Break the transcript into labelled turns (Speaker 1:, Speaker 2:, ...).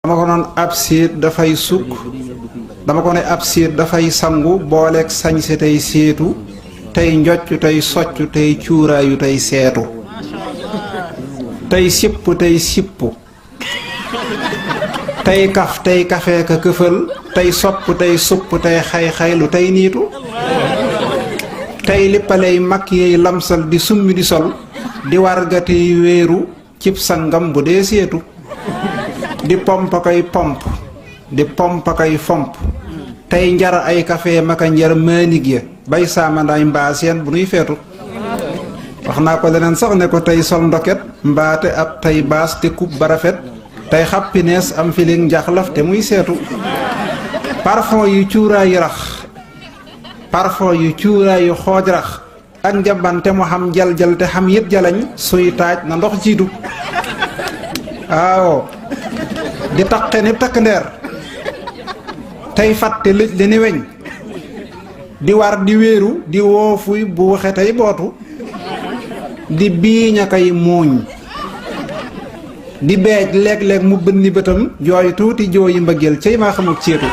Speaker 1: dama ko noon ab séet dafay sukk dama ko ne ab séet dafay sangu booleeg sañse tey séetu tey njocc tey socc tey cuuraayu tey seetu tey sipp tey sippu tey kaf tey kafeeka këfal tey sopp tey supp tey xay-xaylu tey niitu tey lippaley mag yeey lamsal di summi di sol di wargatey wéeru cib sangam bu dee seetu di pompa koy pomp di pompa koy fomp tey njar ay kafe maka njar maanig ya bay saamandaay mbaa seen bu nuy feetu wax naa ko leneen sax ne ko tey sol ndoket mbaate ab tey baas te kub ba rafet tey xappinees am filig njaxlaf te muy seetu parfum yu cuuraay yu rax parfum yu cuuraay yu xooj rax ak njambante mu xam jal-jal te xam yit jalañ suy taaj na ndox jiitu waaw di taqe ni takk ndeer tey fàtte lëj li ni weñ di war di wéeru di woofuy bu waxe tey bootu di biiña kay muuñ di beej léeg-léeg mu bënni bëtam jooy tuuti jooyi mbëggeel cey maa xamuk ceetu